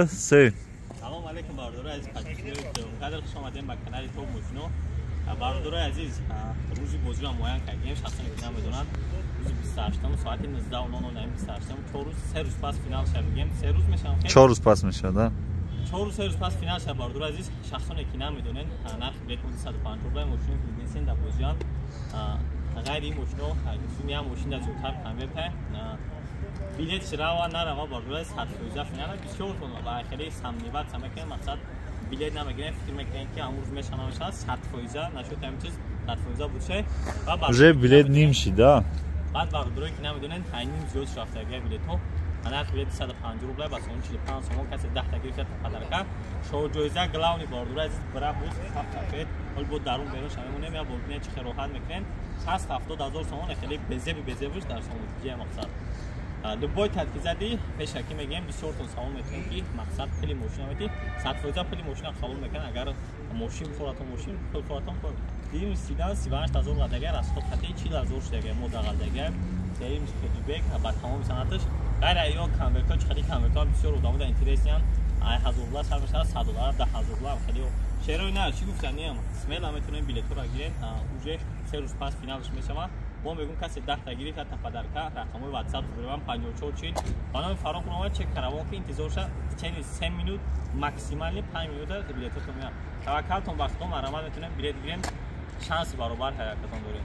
Се. Салом алейкум, бародарои азиз, подписчикои қадр, хуш омадем ба канали Топ Мошино. Бародарои азиз, рӯзи бозиро муайян кардем, шахсоне ки намедонанд, рӯзи 28 соати 19:00, 28, 4 рӯз, 3 рӯз пас финал шава, мегӯем, 3 рӯз мешавам. 4 рӯз пас мешавад, да? 4 рӯз, 3 рӯз пас финал шава, бародарои азиз, шахсоне ки намедонед, нархи билет 150 рубл, мошино ки дидесен дар бозиан, ғайри ин мошино, як мошин дар зиёдтар конверта билет рава нарава, бародарои, 100% финала. Бисёртон ба хеле сомневаться мекунем, мақсад билет намегирем, фикр мекунем, ки амрӯз меша, намешавад. 100% нашуд, ҳамин чиз 100% буд. Ва уже билет ним шид, да? Баъд, бародарое ки намедонед, ним зиёд рафтага билетҳо. Нархи билет 150 рубля, ба сомон 45 сомон. Касе 10-та гирифта, подарка, шоҳҷоиза главный, бародарои азиз, Брабус ҳафт. Ҳол бо дарун берун шавемонем, я бо бинед, чӣ хел роҳат мекунем. 60-70 ҳазор сомон, хеле безеби безебуш дар сомон мақсад. Любой тадки пешакӣ мегӯем, бисёртон савол метавонем, ки мақсад пули мошина мети, 100% пули мошина қабул мекунад. Агар мошин бихоратон, мошин, пул хоратон, пул. Дидим, сидан 38 ҳазор қадага, расход хати 40 ҳазор шудага, мо дағалдага сеюм хеджбек ба тамоми санаташ. Ғайр ё конвертҳо, чӣ хели конвертҳо бисёр одамо да интересиян, ай ҳазор рубла сар мешавад, 100 доллар, 10 000 рубла. Хеле шерои на чӣ гуфтаниям, смело метавонем билетҳоро гирем, уже 3 рӯз пас финалш мешавад. Мо мегӯм, касе 10-та гирифт, ҳатта подарка. Рақамҳои WhatsApp зурам 54 40, ба номи Фаррух Муҳаммад, чек каравон, ки интизор ша, чени 3 минут, максимально 5 минута билетотон меяд. Таваккалтон ба Худо, марҳамат, метавонем билет гирем, шанси баробар ҳаякатон дорем.